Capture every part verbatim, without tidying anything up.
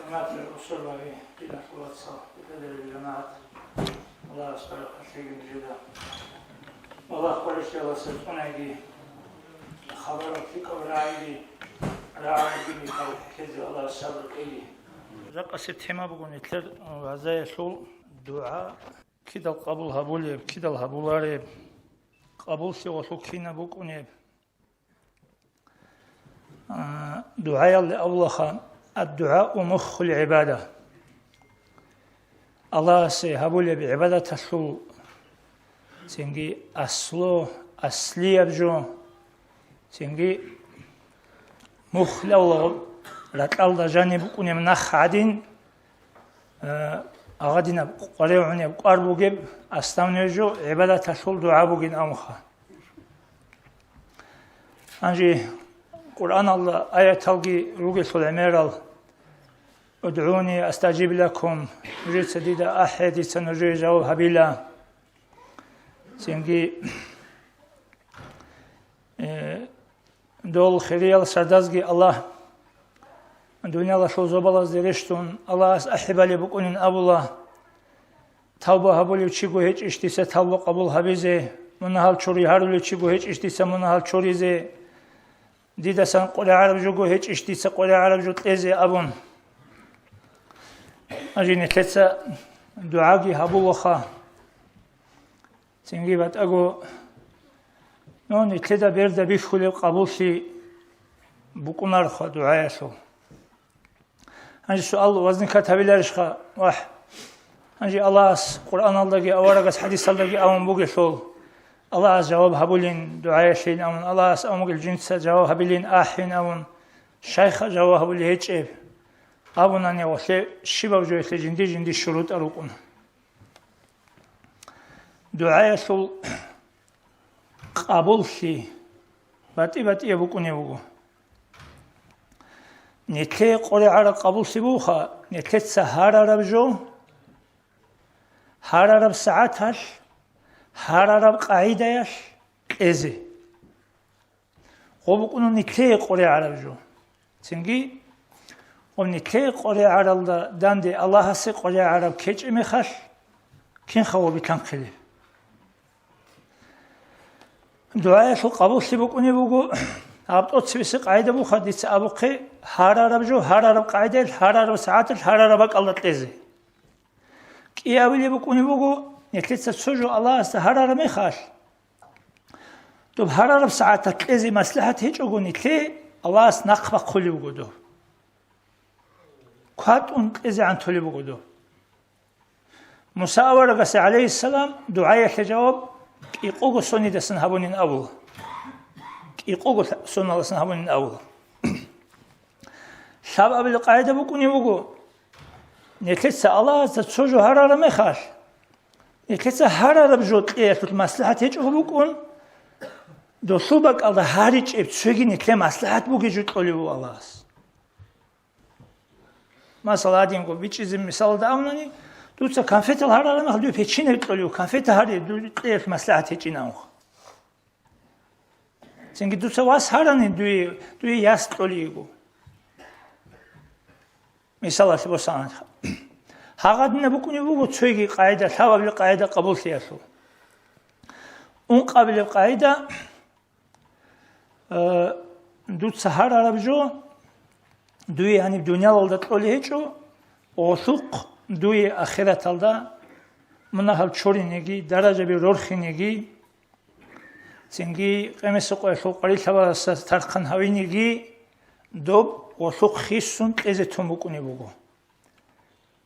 Гьурматиял бусурбаби, диналъул вацал, бетӀералел жамагӀат, Аллагьас баракат лъеги нужеда. Аллагь къварилъиялдаса цӀунайги, хабарал лъикӀаб рагӀиги, рагӀаби бихьизе Аллагьас сабру кьеги. Жакъасеб тема буго нилъер вагӀзаялъул дугӀа кидал къабул гьабулеб, кидал гьабулареб, къабуллъи гъолъул кинаб букӀунеб. А, дугӀаялде абулаха: «АддугӀау муххул гӀибада». Аллагьасе гьабулеб гӀибадаталъул цинги аслу, аслияб жо, цинги муххул, ракьалда жаниб букӀунеб нах гӀадин, а, агъадинаб къваригӀунеб кӀвар бугеб, основной жо гӀибадаталъул дугӀа бугин абунха. Гьанже Къуръаналда аяталги ругелъул гӀемерал: «УдгӀуни астажиб лакум», нужеца дида ахӀе, дица нужее жаваб гьабила. Цинги, э, дол хириял сардазги Аллагь, дуниялалъул зобалазде рещтӀун, Аллагьас ахӀи балеб букӀунин абула. Тавба гьабулев чиго гьечӀищ дица тавба къабул гьабизе, мунагьал чури гьарулев чиго гьечӀищ дица мунагьал чуризе, дидасан къваригӀараб жого гьечӀищ дица къваригӀараб жо кьезе абун. Гьанже нилъеца дугӀаги гьабулаха. Цинги батӀаго, ну, нилъеда берда бихьулеб къабуллъи букӀунарха дугӀаялъул. Гьанже суал возникать гьабиларищха? Вагь, гьанже Аллагьас Къуръаналдаги аварагас хӀадисалдаги абун бугелъул, Аллагьас жаваб гьабулин дугӀаялъин абун, Аллагьас абун бугел жинца жаваб гьабилин ахӀин абун, щайха жаваб гьабулеб гьечӀеб? Абунани гъолъе щибаб жоялъе жинди-жинди шурутӀа рукӀуна. ДугӀаялъул къабуллъи батӀи-батӀияб букӀунеб буго. Нилъее къваригӀараб къабуллъи бугоха, нилъеца гьарараб жо, гьарараб сагӀаталъ, гьарараб къагӀидаялъ кьезе. Гъо букӀуна нилъее къваригӀараб жо. Цинги, гъо нилъее къваригӀаралда данде Аллагьасе къваригӀараб ккечӀеб мехалъ, кинха гъо билъанхъилеб? ДугӀаялъул къабуллъи букӀунеб буго, гьаб тӀоцебесеб къагӀида буха дица абухъе, гьарараб жо, гьарараб къагӀидаялъ, гьарараб сагӀаталъ, гьарараб бакӀалда кьезе. КӀиабилеб букӀунеб буго, нилъеца цо жо Аллагьасда гьарараб мехалъ, доб гьарараб сагӀаталъ кьезе маслихӀат гьечӀого нилъее Аллагьас нахъ бахъулев вуго доб. КватӀун кьезегӀан толеб буго доб. Муса аварагасе, гӀалайгьиссалам, дугӀаялъе жаваб кӀикъого сонидасан гьабунин абула. КӀикъого соналасан гьабунин абула. Лъабабилеб къагӀида букӀунеб буго, нилъеца Аллагьасда цо жо гьарараб мехалъ, нилъеца гьарараб жо кьеялъулъ маслихӀат гьечӀого букӀун, долъул бакӀалда гьаричӀеб цоги нилъее маслихӀат бугеб жо кьолев вуго Аллагьас. Масала, гьадинго бичӀчӀизе мисалда абунани, дуца конфетал гьарараб мехалъ, дуе печенье кьолев, конфета гьаре, дуе кьеялъ маслихӀат гьечӀин абунха. Цинги дуца вас гьарани дуе, дуе яс кьолей йиго. Мисалалъе босанха. Гьагъадина букӀунеб буго цойги къагӀида, лъабабилеб къагӀида къабуллъиялъул. Ункъабилеб къагӀида, э, дуца гьарараб жо дуе гьаниб дуниялалда кьолей гьечӀо, гъолъухъ дуе ахираталда мунагьал чоринеги, даражаби рорхинеги, цинги къемесеб къоялъул къварилъабазда тархъан гьавинеги, доб гъолъухъ хисун кьезе тун букӀунеб буго.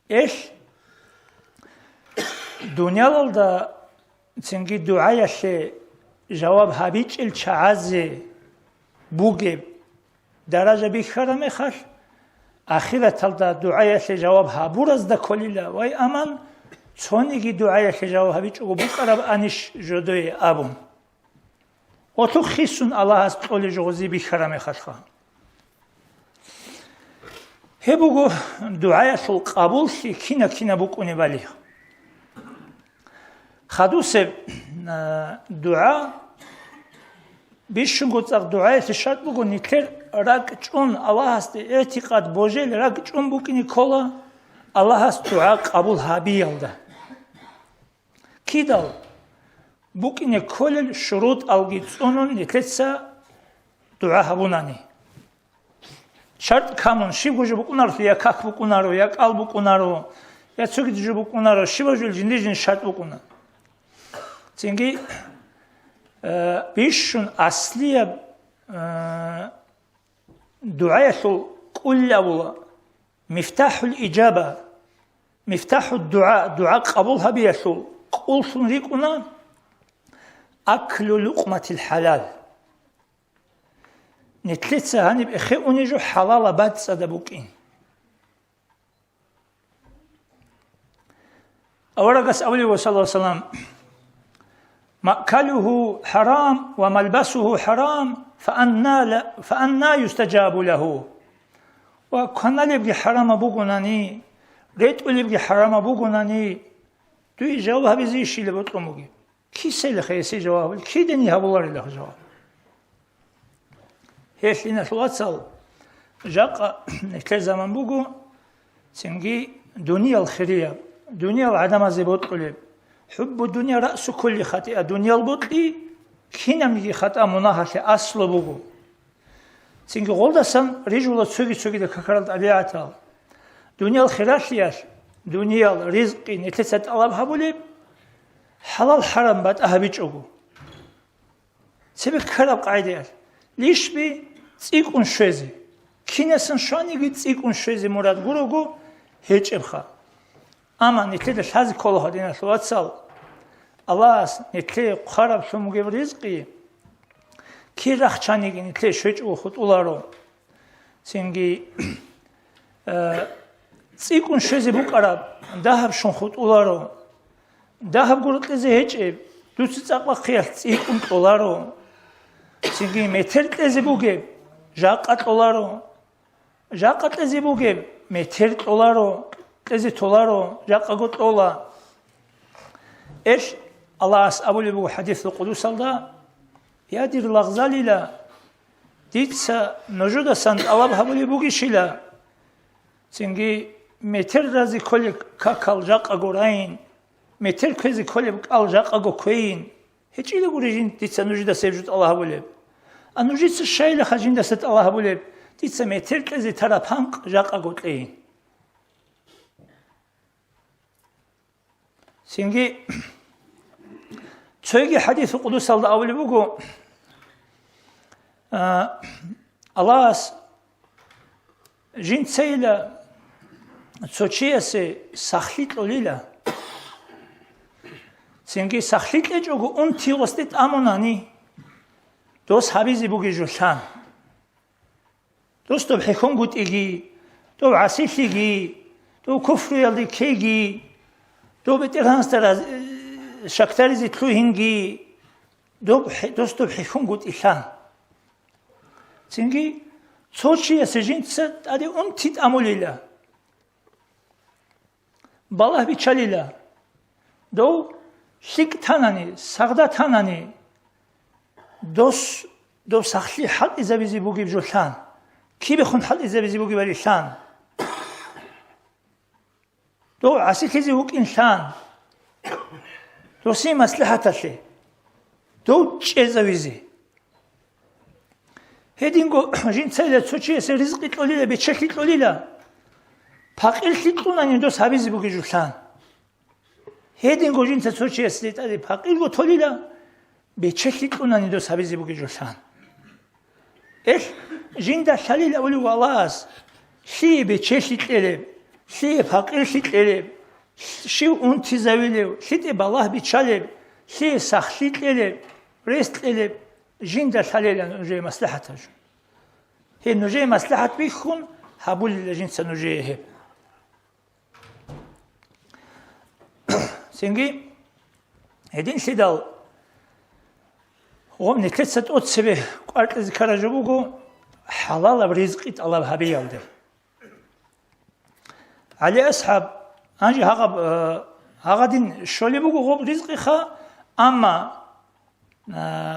Эл, дуниялалда цинги дугӀаялъе жаваб гьабичӀел чагӀазе бугеб даража бихьараб мехалъ, ахираталда дугӀаялъе жаваб гьабуразда кколила, вай аман, цониги дугӀаялъе жаваб гьабичӀого букӀараб анищ жодое абун. Гъолъухъ хисун Аллагьас кьолей жо гъозе бихьараб мехалъха. Гьеб буго дугӀаялъул къабуллъи кина-кина букӀунебали. Хадусеб, а, дугӀа, бищунго цӀакъ дугӀаялъе шартӀ буго нилъер ракӀчӀун, Аллагьасде игӀтикъад божел ракӀчӀун букӀине ккола Аллагьас дугӀа къабул гьабиялда. Кидал букӀине кколел шурутӀалги цӀунун нилъеца дугӀа гьабунани. ШартӀ камун, щибго жо букӀунаро, я как букӀунаро, я кӀал букӀунаро, я цогидаб жо букӀунаро, щибаб жо жиндир-жиндир шартӀ букӀуна. Цинги, э, бищун аслияб, э, дугӀаялъул кӀуллъи абула, мифтахӀул ижаба, мифтахӀуд дугӀа, дугӀа къабул гьабиялъул кӀуллъун рикӀкӀуна аклу лукъматил хӀалал. Нилъеца гьаниб эхе унеб жо хӀалалаб бацӀцӀадаб букӀин. Аварагас абулеб, саллаллагьу гӀалайгьи ва саллам: «Маъкалугьу хӀарам ва малбасугьу хӀарам, фаанна ла-, фаанна юстаджабу лагьу?» Ва кваналебги хӀарамаб бугонани, ретӀулебги хӀарамаб бугонани, дуе жаваб гьабизе щиб бокьун бугеб? Кисалиха гьесие жаваб гьабулеб? Кидани гьабуларилаха жаваб? Гьелъиналъул вацал, жакъа нилъер заман буго, цинги дуниял хирияб, дуниял гӀадамазе бокьулеб. ХӀуббу дунья раъсу кулли хатӀиа, дуниял бокьи кинабниги хатӀа-мунагьалъе аслу буго. Цинги гъолдасан рижула цоги-цогидал какарал тӀабигӀатал. Дуниял хиралъиялъ, дуниял ризкъи нилъеца тӀалаб гьабулеб, хӀалал-хӀарам батӀа гьабичӀого. Цебе ккараб къагӀидаялъ, лишби цӀикӀкӀун щвезе. Кинасан щваниги цӀикӀкӀун щвезе мурад гурого гьечӀебха. Амма нилъеда лъазе ккола, гьадиналъул вацал, Аллагьас нилъее хъвараблъун бугеб ризкъи, кир рахчаниги нилъее щвечӀого хутӀуларо. Цинги, э, цӀикӀкӀун щвезе букӀараб дагьаб щун хутӀуларо. Дагьаб гуро кьезе гьечӀеб, дуца цӀакъ бахъиялъ цӀикӀкӀун кьоларо. Цинги метер кьезе бугеб, жакъа кьоларо. Жакъа кьезе бугеб, метер кьоларо, кьезе толаро, жакъаго кьола. Эл Аллагьас абулеб буго хӀадисул къудусалда: «Я дир лагъзалила, дица нужедасан тӀалаб гьабулеб бугищила, цинги метер разе кколеб какал жакъаго райин, метер кквезе кколеб кӀал жакъаго кквейин. ГьечӀила гури жин дица нужедаса гьеб жо тӀалаб гьабулеб. А нужеца щайилаха жиндаса тӀалаб гьабулеб, дица метер кьезе тараб панкъ жакъаго кьейин». Цинги цоги хӀадису къудусалда абулеб буго, а, Аллагьас жинцайила цо чиясе сахлъи кьолила. Цинги сахлъи кьечӀого унти гъосде тӀамунани, дос гьабизе бугеб жо лъан. Дос доб хӀехьонгутӀиги, доб гӀасилъиги, доб куфруялде ккейги, доб БетӀергьанасда раз-, э, щакдаризе лъугьинги, доб хӀе-, дос доб хӀехьонгутӀилъан. Цинги цо чиясе жинца тӀаде унти тӀамулила. Балагь биччалила. Дов лъикӀ танани, сагъда танани, дос, дов сахлъи хӀалтӀизабизе бугеб жо лъан, кибехун хӀалтӀизабизе бугебали лъан. Дов гӀасилъизе вукӀин лъан, досие маслихӀаталъе, дов чӀезавизе. Гьединго жинцайила цо чиясе ризкъи кьолила, бечелъи кьолила, пакъирлъи кьунани дос гьабизе бугеб жо лъан. Гьединго жинца цо чиясе тӀаде пакъирго толила, бечелъи кьунани дос гьабизе бугеб жо лъан. Эл жинда лъалила улев Аллагьас, лъие бечелъи кьелеб, лъие пакъирлъи кьелеб, щив унтизавилев, лъитӀе балагь биччалеб, лъие сахлъи кьелеб, рес кьелеб, жинда лъалила нужее маслихӀатаб жо. Гьеб нужее маслихӀат бихьун гьабулила жинца нужее гьеб. Цинги, гьединлъидал, гъоб нилъеца тӀоцебе кӀваркьизе ккараб жо буго хӀалалаб ризкъи тӀалаб гьабиялде. ГӀали асхӀаб, гьанже гьагъаб, э, гьагъадин щолеб буго гъоб ризкъиха, амма, э,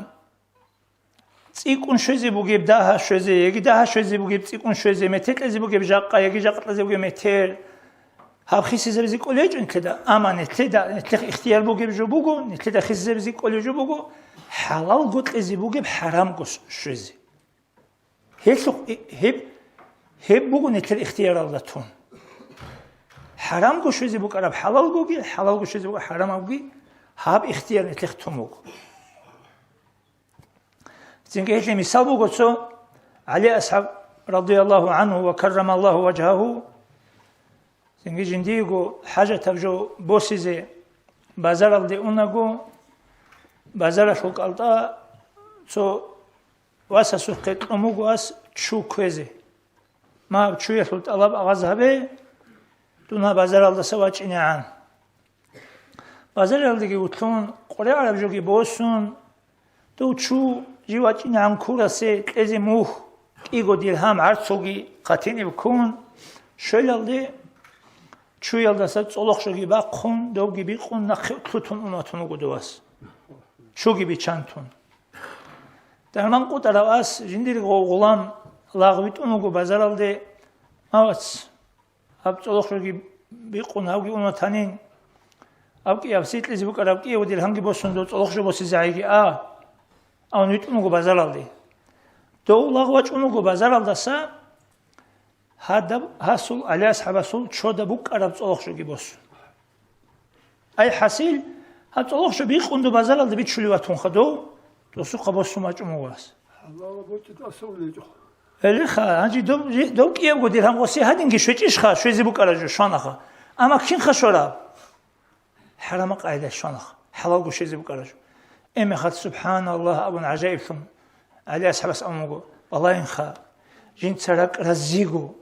цӀикӀкӀун щвезе бугеб дагьа щвезе, яги дагьа щвезе бугеб цӀикӀкӀун щвезе, метер кьезе бугеб жакъа, яги жакъа кьезе бугеб метер. Гьаб хисизабизе кӀолей гьечӀо нилъеда, амма нилъеда, нилъехъ ихтияр бугеб жо буго, нилъеда хисизабизе кӀолей жо буго, хӀалалго кьезе бугеб хӀарамго щвезе. Гьелъухъ-, гьеб, гьеб буго нилъер ихтияралда тун. ХӀарамго щвезе букӀараб хӀалалгоги, хӀалалго щвезе букӀараб хӀарамабги, гьаб ихтияр нилъехъ тун буго. Цинги гьелъие мисал буго цо, ГӀали асхӀаб, радияллагьу гӀангьу ва каррамаллагьу важгьагьу, цинги жиндиего хӀажатаб жо босизе базаралде унаго, базаралъул кӀалтӀа цо васасухъе кьун буго ас чу кквезе. Ма гьаб чуялъул тӀалаб агъаз гьабе, дун гьаб базаралдаса вачӀинегӀан. Базаралдеги вутлъун, къваригӀараб жоги босун, дов чу жив вачӀинегӀан ккурасе кьезе мухь, кӀиго диргьам гӀарцулги хъатиниб ккун, щвелалде чуялдаса цӀолохъ жоги бахъун, довги бикъун, нахъе лъутун унатун вуго довас. Чуги биччан тун. Дарман къутӀарав ас жиндир гъо-, гъулам лагъ витӀун вуго базаралде: «Авац, гьаб цӀолохъ жоги бикъун гьавги унатанин, гьаб кӀияб сикьизе букӀараб кӀиявго диргьамги босун дов цӀолохъ жо босизе гьайги а», – авун витӀун вуго базаралде. Дов лагъ вачӀун вуго базаралдаса, гьадаб гьасул, ГӀали асхӀабасул чода букӀараб цӀолохъ жоги босун. Ай хӀасил, гьаб цӀолохъ жо бикъун дов базаралда бичулев ватун хадув, досухъа босун вачӀун вуго ас. ХӀалалаб бочӀи тӀасуличӀо. Элиха, гьанже доб, доб кӀиябго диргьам гъоси гьадинги щвечӀищха, щвезе букӀараб жо щванаха. Амма кинха щвараб? ХӀарама къайда щванаха, хӀалалго щвезе букӀараб жо. Эмехалъ, субхӀаналлагь абун гӀажаиблъун, ГӀали асхӀабас абун буго: «Балагьинха, жинца ракӀ разиго,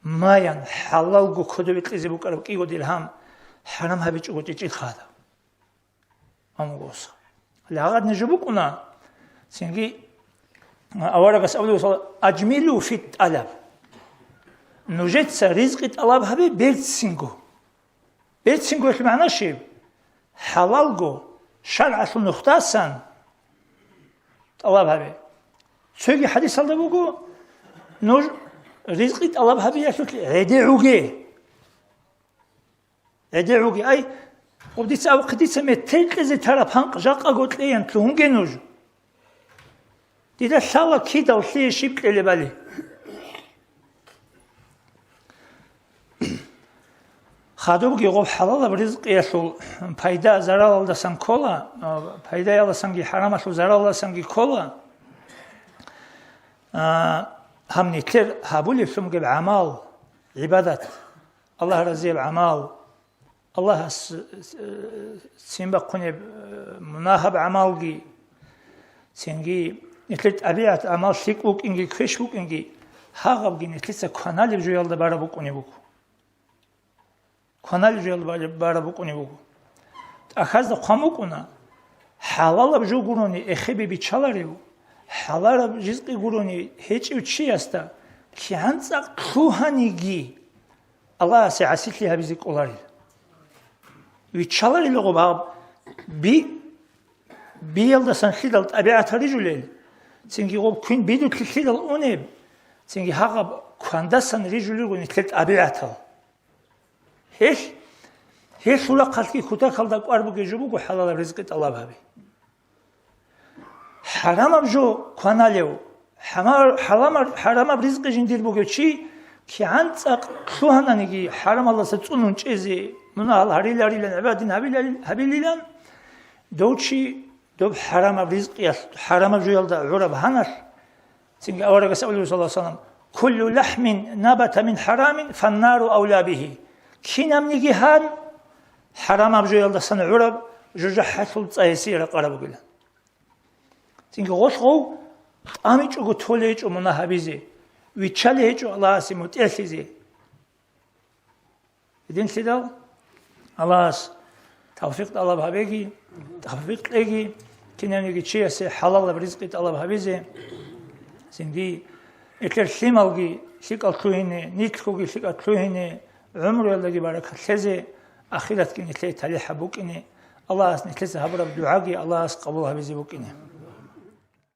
маян, хӀалалго кодобе кьезе букӀараб кӀиго диргьам хӀарам гьабичӀого чӀечӀилха гьадаб». Амма гъос. Лагъадни жо букӀуна, цинги аварагас абулеб: «Аджмилу фит тӀалаб». Нужеца ризкъи тӀалаб гьабе берцинго. Берцинго гьелъ магӀна щиб? ХӀалалго, шаргӀалъул нухдасан тӀалаб гьабе. Цоги хӀадисалда буго, нуж ризкъи тӀалаб гьабиялъулъ гӀедегӀуге. ГӀедегӀуге, ай, гъоб дица абухъе, дица метер кьезе тараб гьанкъ жакъаго кьеян лъугьунге нуж. Дида лъала кидав лъие щиб кьелебали. Хадубги гъоб хӀалалаб ризкъиялъул пайда заралалдасан ккола, а, пайдаялдасанги хӀарамалъул заралалдасанги ккола. А, гьаб нилъер гьабулеблъун бугеб гӀамал, гӀибадат, Аллагь разияб гӀамал, Аллагьас, э, ццин бахъунеб, э, мунагьаб гӀамалги, цинги нилъер тӀабигӀат гӀамал лъикӀ букӀинги, квеш букӀинги, гьагъабги нилъеца кваналеб жоялда бараб букӀунеб буго. Кваналеб жоялда бараб букӀунеб буго. ТӀахьазда хъван букӀуна, хӀалалаб жо гурони эхебе биччаларев, хӀалалаб ризкъи гурони гьечӀев чиясда кигӀан цӀакъ лъугьаниги, Аллагьасе гӀасилъи гьабизе кӀоларел. Виччаларила гъоб гьаб би-, биялдасан лъидал тӀабигӀатал рижулел, цинги гъоб квин бидулъи лъидал унеб, цинги гьагъаб квандасан рижулел руго нилъер тӀабигӀатал. Гьелъ, гьелъул рахъалъги кутакалда кӀвар бугеб жо буго хӀалалаб ризкъи тӀалаб гьаби. ХӀарамаб жо кваналев, хӀама-, хӀаламар-, хӀарамаб ризкъи жиндир бугев чи, кигӀан цӀакъ лъугьананиги, хӀарамалдаса цӀунун чӀезе, мунагьал гьариларилан гӀибадин гьабиларил-, гьабилилан, дов чи доб хӀарамаб ризкъиялъ, хӀарамаб жоялда гӀураб гьаналъ, цинги аварагас абулеб, саллаллагьу гӀалайгьи ва саллам: «Куллу лахмин набата мин хӀарамин, фаннару авла бигьи». Кинабниги гьан, хӀарамаб жоялдасан гӀураб жужахӀалъул цӀа гьесие ракъараб бугилан. Цинги гъолъ гъов тӀамичӀого толей гьечӀо мунагь гьабизе, виччалей гьечӀо Аллагьасе мутӀигӀлъизе. Гьединлъидал Аллагьас тавфикъ тӀалаб гьабеги, тавфикъ кьеги, кинавниги чиясе хӀалалаб ризкъи тӀалаб гьабизе, цинги нилъер лъималги лъикӀал лъугьине, нилъгоги лъикӀал лъугьине, гӀумруялдаги баракат лъезе, ахиратги нилъее талихӀаб букӀине, Аллагьас нилъеца гьабураб дугӀаги Аллагьас къабул гьабизе букӀине.